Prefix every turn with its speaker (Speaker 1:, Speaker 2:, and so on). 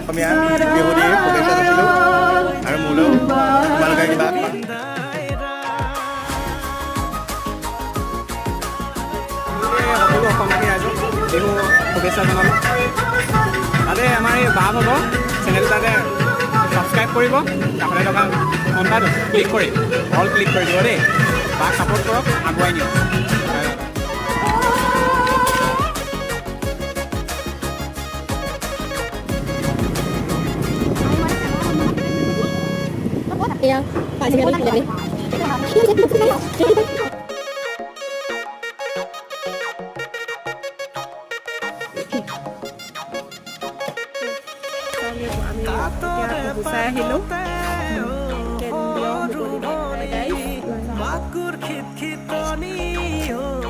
Speaker 1: অসমীয়া বিহু দি শুভেচ্ছা যাচিলোঁ আৰু মোলৈও তোমালোকে কিবা।
Speaker 2: সকলো অসমবাসী ৰাইজক বিহু শুভেচ্ছা জনালোঁ। তাতে আমাৰ এই বা ভাগৰ চেনেল তাতে ছাবস্ক্ৰাইব কৰিব, কাষতে থকা ঘণ্টাটো ক্লিক কৰি অল ক্লিক কৰি দিব দেই। বাক ছাপোৰ্ট কৰক, আগুৱাই নিয়ক।
Speaker 3: এয়া পাইছে।
Speaker 4: আমি এতিয়া গুচাই আহিলোঁ কেন্দ্ৰীয় মুকলি।